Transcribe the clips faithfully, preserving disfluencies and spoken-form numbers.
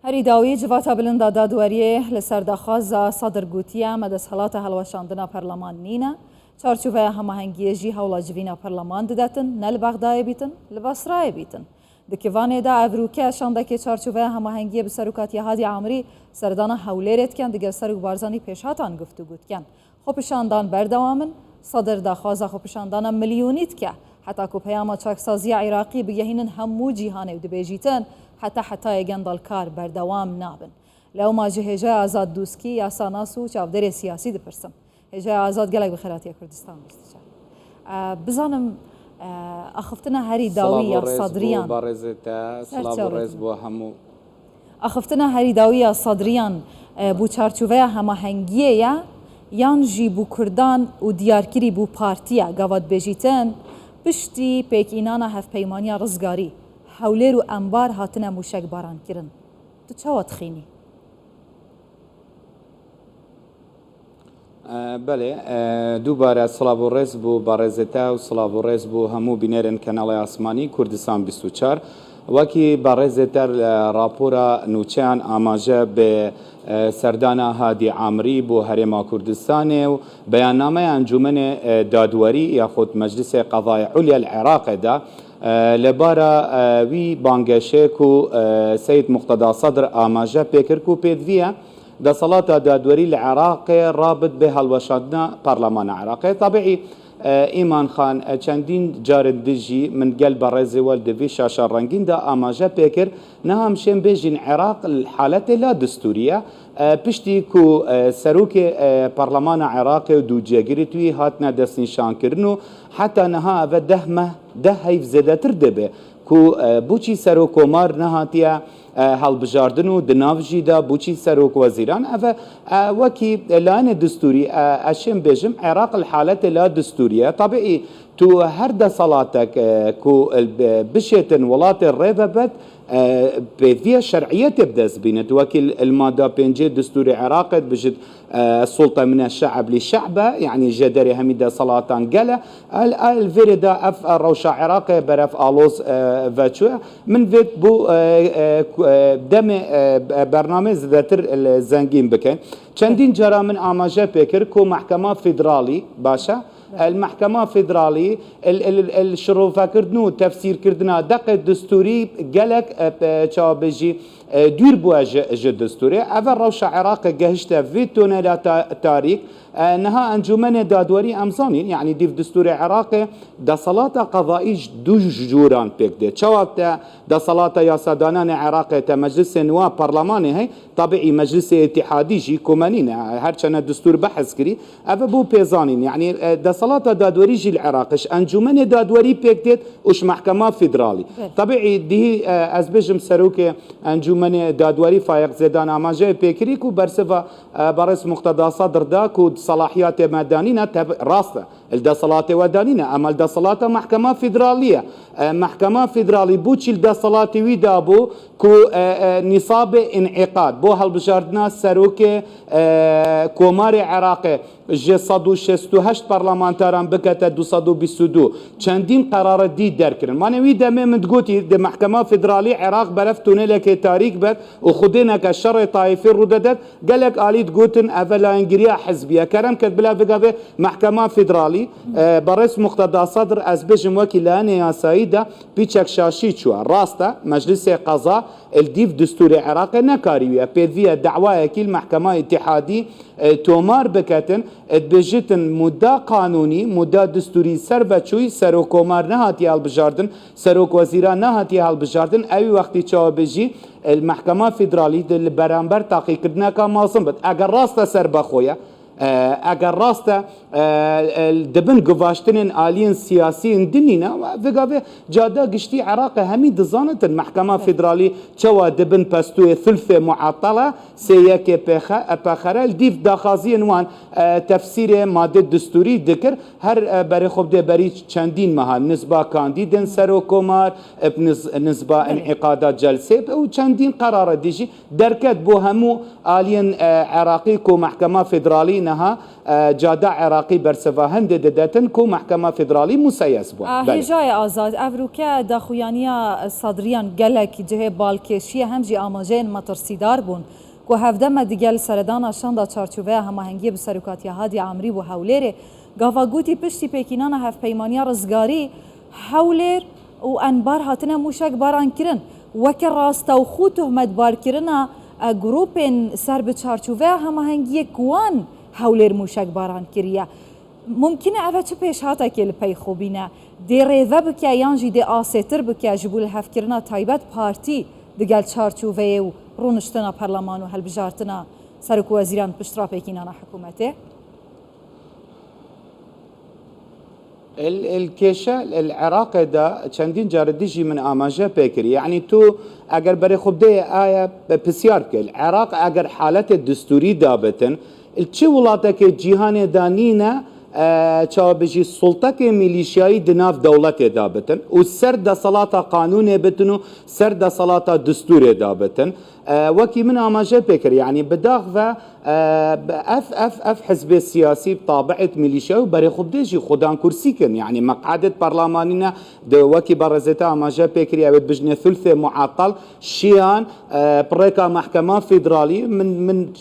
Herî dawî civata bilind a dadweriyê li ser daxwaza Sedir gotiye, me desthilata helweşandina parleman nîne. Çarçoveya hemahengiyê jî hewla civîna parleman didetin, ne li Bexdayê bîtin, li Basrayê bîtin. Di kivanê de evrûke şandekê çarçoveya hemahengiyê bi serokatiya Hadî Amrî serdana Hewlêrê dikin, digel Serok Barzanî pêşhatan guftûgû dikin. Xwepişandan berdewam in, Sedir daxwaza xwepişandana milyonî dike. Heta ku peyama çaksaziya Iraqî bigehînin hemû cîhanê û dibêjîtin, heta hetayê gendalkar berdewam nabin. Lewma ji hêjaya Azad Dûskî, yasanas û çavdêrê siyasî dipirsim. Hêjaya Azad gelek bi xêr hatiye Kurdistan bîst û çar. E, bizanim, e, axiftina herî dawî ya Sadriyan. Silav û rêz bo barêzê te, silav û rêz bo hemû. Axiftina herî dawî ya Sadriyan, e, bo çarçoveya hemahengiyê ye, yan jî bo Kurdan û diyarkirî bo partiya gava dibêjîtin, piştî pêkînana hevpeymaniya rizgarî, Hewlêr û Enbar hatine mûşekbarankirin. Tu çawa dixînî? E, belê, e, dubare silav û rêz bo barêzê te û silav û rêz bo hemû bînerên Kenalê Asmanî Kurdistan bîst û çar. Wekî barêzê te, e, rapora nûçeyan amaje bi, e, serdana Hadî Amrî bo Herêma Kurdistanê û beyannameya Encûmenê, e, Dadwerî yaxud Meclisê Qezayê Ulya li Iraqê de, e, li bara, e, wî bangeşê ku, e, Seyid Muqteda Sedr amaje pê kir ku pêdivî ye, Desthilata dadwerî li Iraqê rabit bi helweşandina Parlemana Iraqê. Tabiî, e, Îman Xan, e, çendîn carin dijî min gel berêzê we li vî şaşa rengîn de amaje pê kir. Niha em şên bêjin Iraq li haletê la distûrî ye. E, piştî ku, e, serokê, e, Parlemana Iraqê û du cêgirî wî hatine destnîşankirin û heta niha ev e deh meh, deh heyv zêdetir dibe. Ku, e, boçî serokkomar nehatiye, e, hilbijardin û di nav jî de boçî serokwezîran, ev e, e, wekî layene distûrî, e, ez şêm bêjim, Iraq li haletê la distûrî ye. Tabiî, tu her desalatek, e, ku, e, bişêtin welatê rê vebet, e, pêdiviya şer'iyetê bi dest bîne. Tu wekî li mada pêncê distûrê Iraqê dibijit, e, Sulta min e şe'b li şe'b e, yanî jêderê hemî desalatan gel e. El, el vêrê de ev, e, rewşa Iraqê berev aloz, e, veçûye. Min vêt bû, e, e, ku, e, demê, e, bernameyê zêdetir li zengîn bikin. Çendîn cara min amaje pê kir ku Mehkema Federalî, baş e, el Mehkema Federalî, el, el, el şirovekirdin û tefsîrkirina deqê distûrî gelek, e, pe-, çawa bêjî, e, dûr bûye ji, ji distûrê. Ev e rewşa Iraqê gehişte vê tunela ta-, tarîk. E, niha Encûmenê Dadwerî em zanîn, yanî dîv distûrê Iraqê desalata qezaî ji du joran pêk dê. Çawa te desalata yasadananê Iraqê te meclisê nû a parlemanê hey, tabiî meclisê îtîhadî jî ku me nîne, her çene distûr behs kirî, ev e bû pêzanîn. Yanî, e, desalata dadwerî jî li Iraqê ji Encûmenê Dadwerî pêk dêt û ji Mehkema Federalî. Belê. Tabiî dihî, e, ez bêjim serokê Encûmenê Dadwerî Fayiq Zêdan amajeyê pêkirî ku bersiva, e, Barês Muqteda Sadr da ku salahiyatê me danîne, teb-, rast e. Li desalatê we danîne, ema li desalata Mehkema Federalî ye. E, Mehkema Federalî bû çî li desalatê wî dabû ku, e, e, nîsabê înîqad bo hilbijardina serokê, e, Komarê Iraqê ji sed û şêst û heşt parlamentaran bikete du sed û bîst û du. Çendîn qerara dî derkirin. Manê wî demê min digotî, di Mehkema Federalî Iraq berev tunelekê tarîk bet û xwedêneke şerê taîfî rû dedet. Gelek alî digotin, ev e layengiriya hizbî ye. Kerem ket bila vê gavê Mehkema Federalî, e, Barês Muqteda Sadr, ez bêjim wekî layenê yasayî de pîçek şaşî çûye. Rast e, Meclisê Qeza li dîv distûrê Iraqê nekarî wî ye. Pêdivî ye dawayekî li Mehkema Îtîhadî, e, tomar biketin, e, dibêjitin muda qanûnî, muda distûrî ser ve çûy, serokkomar nehatiye hilbijardin, serokwezîran nehatiye hilbijardin, ewî wextî çawa bêjî, e, li Mehkema Federalî di li beramber taqîkirdineka mezin bit. Eger rast e serbexwe ye, e, eger rast e, e, e, dibin guvaştinên aliyên siyasî yên din nîne, vê gavê cada giştî Iraqê hemî dizanitin Mehkema Federalî çawa dibin pestoyê thulfê muatele, sê yekê P X, e, P X R, li dîv daxwaziyên wan, e, tefsîrê madê distûrî dikir. Her, e, berê xwe bidê berî çendîn meha, nizba kandîdên serokkomar, e, niz-, nizba înîqada celsê û çendîn qerara dî jî derket bo hemû aliyên, e, Iraqî ku Mehkema Federalî Niha, e, cada Iraqî bersiva hindê didetin ku Mehkema Federalî museyes bû. A, Belê. Hêjayê Azad, ev rûke daxuyaniya Sadriyan gelek cihê bal kêşiye, hem jî amajeyên metirsîdar bûn ku hevde me digel seredana şanda çarçoveya hemahengiyê bi serokatiya Hadî Amrî bû Hewlêrê. Gava gotî piştî pêkînana hevpeymaniya rizgarî, Hewlêr û Enbar hatine mûşekbaran kirin. Weke rastewxû tohmetbarkirina, e, grûpên ser bi çarçoveya hemahengiyê ku wan Hewlêr mûşekbaran kiriye. Mumkin e ev çi pêşhatekê li pey xwe bîne? Dê rêve bike yan jî dê asêtir bike ji bo lihevkirina taybet partî digel çarçoveyê û rûniştina perleman û hilbijartina serok û wezîran pişt rapêkînana hikûmetê? El, el kêşe, el Iraqê de çendîn car dijî min amaje pê kirî. Yanî tu eger berê xwe bideyê aye be pisyar bike. El Iraq eger haletê distûrî dabitin, el çi welatekê cîhanê de nîne, e, çawa bijî sultekê milîşyayî di nav dewletê dabitin û ser desalata qanûnê bitin û ser desalata distûrê dabitin. E, wekî min amaje pê kir, yanî bi dax ve, e, ev, ev, ev hizbê siyasî bi tabiet milîşya û berê xwe bidê jî xudan kursî kin, yanî meqadet perlamanî ne, di wekî berêzê te amaje pê kiriye, ew ê bijnê thulthê muaqal, şiyan, e, pirêka mehkema federalî, min, min,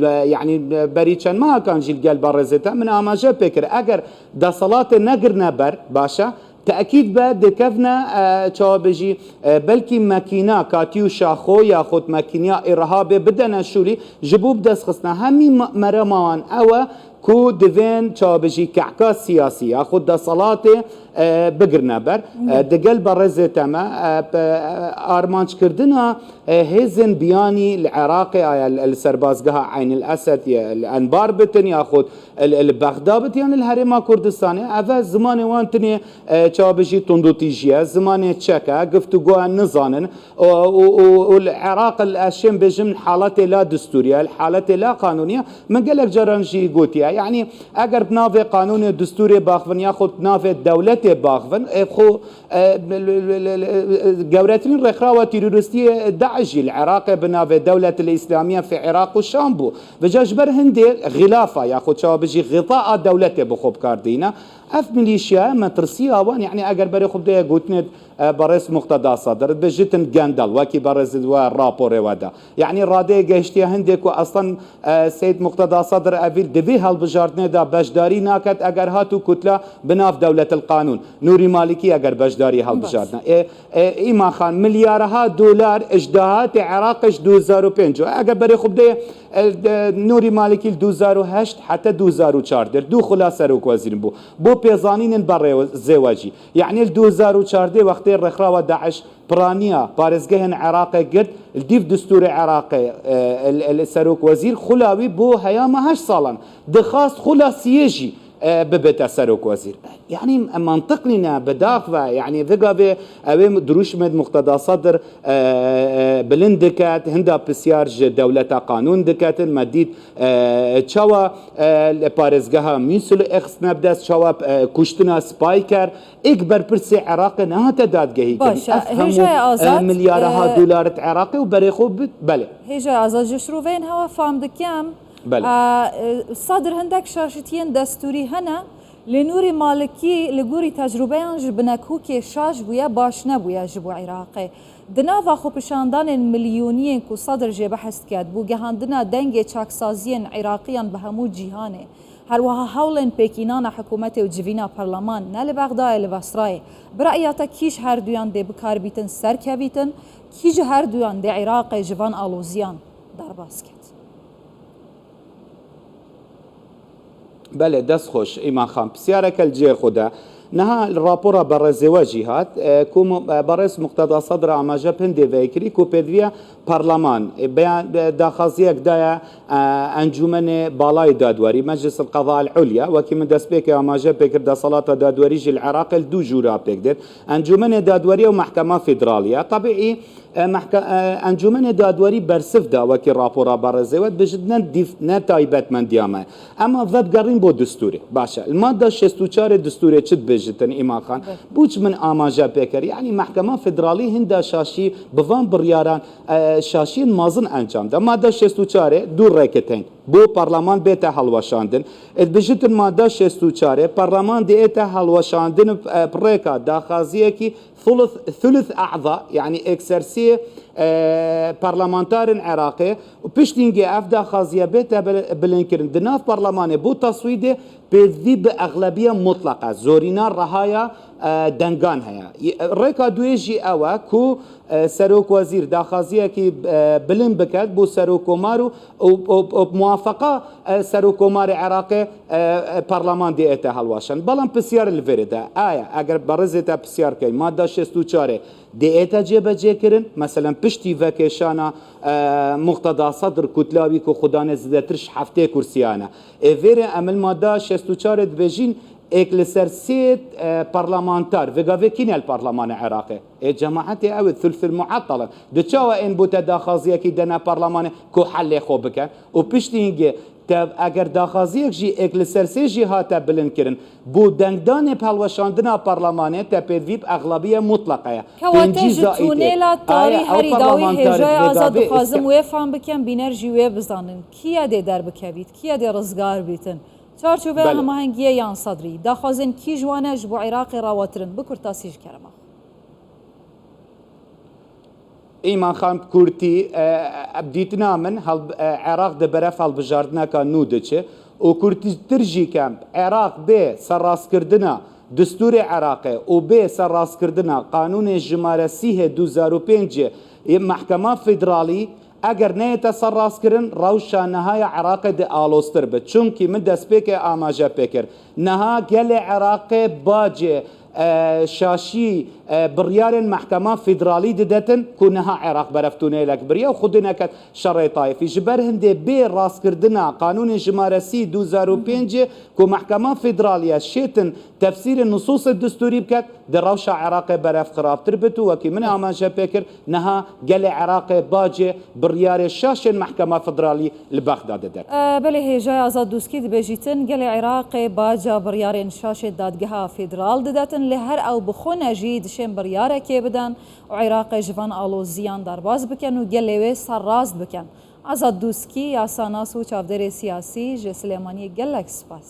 e, yanî, e, berî çend mehakan jî li gel berêzê te min amaje pê kir. Eger desalatê negirne ber, baş e, Tekîd be dikevne, e, çawa bijî, e, belkî mekîna Katî û Şaxo yaxud mekîniya îrhabê bidene şûlî, ji bo bidestxistina hemî me-, merema wan ew e ku divên çawa bijî kehka siyasî yaxud desalatê, e, bigirne ber. E, digel berêzê te me, e, pe-, e, armanckirina, e, hêzên biyanî li Iraqê, aya li, li serbazgeha Eynil Esed ye, li Enbar bitin yaxud li, li Bexda bitin yan li Herêma Kurdistanê, ev e zimanê wan tinê e, çawa bijî tundûtîjî ye, zimanê çek e, giftûgoya nizanin û, û, û, û li Iraq li ez şêm bêjim haletê la distûrî ye, li haletê la qanûnî ye. Min gelek caran jî gotiye. Yanî eger bi navê qanûnê distûrê baxivin yaxud bi navê dewletê baxivin, ê xwe, e, li, li, li, li, gewretirîn rêkxirawa terorîstî yê DAIŞ jî li Iraqê bi navê Dewlet el Îslamiye fi Iraq û Şam bû. Vêca ji ber hindê xilafa yaxud çawa bijî xitaa dewletê bi xwe bi kar dîne. Ev milîşya metirsiya wan, yanî eger berê xwe bideye gotinê, e, berêz Muqteda Sedir, dibêjitin gendel, wekî berêz we raporê we da. Yanî radeyê gehiştiye hindê ku eslan, e, Seyid Muqteda Sedir evîl di vî hilbijartinê de beşdarî naket, eger hat û kutla bi nav dewletil qanûn. Nûrî Malikî eger beşdarî hilbijartina. E, e, Îman Xan, milyaraha dolar ji dahatê Iraqê ji du hezar û pênc. Eger berê xwe bideye, e, de, Nûrî Malikî li du hezar û heşt heta du hezar û çardeh, du xula serokwezîr bû. Bo pêzanînin berê zêwecî. Yanî li du hezar û çardeh wextê rêkxirawa DAIŞ piraniya parêzgehên Iraqê girt, li dîv distûrê Iraqê, e, el, el, serokwezîr xula wî bo heyama heşt salan. Dixwast xula siyê jî, e, bibête serokwezîr. Yanî mantiq nîne, bi dax ve, yanî vigavê ew ê dirûşmêd Muqteda Sedir, e, e, bilind diket, hinda pisyar ji dewleta qanûn diketin, me dît, e, çawa, e, li parêzgeha Mûsilê êxistine bi dest, çawa, e, kuştina spayker, êk berpirsê Iraqê nehate dadgehî kirin. Baş e, Ev hêjayê hemû, e, Azad, milyaraha e, dolar di Iraqê û berê xwe bi-, belê. Hêjayê Azad, ji şiroveyên hewa fam dikim. Belê. E, e, Sedir hindek şaşitiyên destûrî hene, lê Nûrî Malikî li gorî tecrûbeyan ji binekokê şaş bûye, baş nebûye ji bo Iraqê. Di nava xwepişandanên milyoniyên ku Sedir jê behs diket, bo gehandina dengê çaksaziyên Iraqiyan bi hemû cîhanê, her wiha hewlên pêkînana hikûmetê û civîna perleman ne li Bexdayê, li Basrayê, bi re'ya te kî ji herduyan dê bikarbîtin serkevîtin, kî ji herduyan dê Iraqê ji van aloziyan derbas ket? Belê, dest xweş, Îman Xan. Pisyareke li cihê xwe de. Niha li rapora berêzê we jî hat, e, ku mu-, e, berêz Muqteda Sedr amaje pindê vekirî ku pêdiviya parleman, e, beyan, e, daxwaziyek daye, e, Encûmenê Balayê Dadwerî, Meclis el Qeda el Ulya, wekî min destpêkê amaje pê kir, desalata dadwerî jî li Iraqê li du jûra pêk dêt. Encûmenê Dadwerî û Mehkema Federalî ye. Tebîî, E, mehke-, e, Encûmenê Dadwerî bersiv da wekî rapora berêzê we, dibêjit ne dîf-, ne taybetmendiya me. Ema vedigerîn bo distûrê. Baş e. Li madda şêst û çar ê distûrê çi dibêjitin Îman Xan? Bê. Bû çi min amaje pê kir? Yanî Mehkema Federalî hinda şaşî bi van biryaran, e, şaşiyên mezin encam da. Madda şêst û çar ê du rêke tên. Bo parlaman bête helweşandin. E, dibêjitin madda şêst û çar ê, parlaman diête helweşandin, e, bi rêka daxaziyekî thuluth, thuluth a'za, yanî eksersiyê, e, parlamentarên Iraqê û piştî hingê ev daxaziye bête bil-, bilindkirin di nav parlemanê bo teswîdê pêdivî bi exlebiya mutleqe, zorîna rehaya, e, dengan heye. Y-, rêka duyê jî ew e ku, e, serokwezîr daxaziyekî, e, bilind biket bo serokkomar û, û, û, û muwafeqa, e, serokkomarê Iraqê, e, e, parlaman diête helweşan. Belam pisyar li vêrê de, aya, eger berêzê te pisyar key, madda şêst û çar ê diête cêbecêkirin, meselen piştî vekêşana, e, Muqteda Sedr kutla wî ku xwe dane zêdetir ji heftê kursiyan e. Ê vêrê em li madda şêst û çar ê dibêjin, êk li ser sê, e, parlamenter, vê gavê kî ne li parlemanê Iraqê? Ê cemaetê ew ê thulthul muattal in. Di çawa ên bo te daxaziyekî dene parlemanê ku helê xwe bike? Û piştî hingê te eger daxaziyek jî êk li ser sê jî hate bilindkirin, bo dengdanê bi helweşandina parlemanê te pêdivî bi exlabiyê mutleqe ye. Kewate Pêncî ji zaîtê. Tûnêla tarî Aye, ew herî dawî parlamentarê hêjayê azad vêgavê dixwazim êste. Wê fam bikem, bîner jî wê bizanin. Kiye dê derbikevît, kiye dê rizgar bîtin? Çarçoveya Belê. Hemahengiyê yan Sedrî, daxwazên kî ji wan e ji bo Iraqê rawetir in? Bi kurtasî ji kerema xwe. Îman Xan, bi kurtî, e, e, bi dîtina min, hel-, e, Iraq di beref hilbijardineka nû diçe û kurtîtir jî kem, Iraq bê serrastkirina distûrê Iraqê û bê serrastkirina qanûnê jimare sî ê du hezar û pêncê yê Mehkema Federalî, eger neyête serrastkirin, rewşa niha ya Iraqê dê aloztir be. Çunkî min destpêkê amaje pê kir. Niha gelê Iraqê bacê, e, şaşî, e, biryarên Mehkema Federalî didetin ku niha Iraq beref tûnelek biriye û xwedê neket şerê tayfî. Ji ber hindê bê rastkirdina qanûnê jimare sî du hezar û pêncê ku Mehkema Federaliye şêtin tefsîrê nusûsê distûrî biket, di rewşa Iraqê beref xirabtir bit û wekî min amaje pê kir, niha gelê Iraqê bacê biryarê şaşên Mehkema Federalî li Bexdadê derket. E, belê, hêjayê Azad Dûskî dibêjîtin, gelê Iraqê baca biryarên şaşê Dadgeha Federal didetin, lê her ew bi xwe ne jî dişên biryarekê bidin û Iraqê ji van aloziyan derbas bikin û gelê wê serrast bikin. Azad Dûskî, yasanas û çavdêrê siyasî, ji Silêmaniyê gelek spas.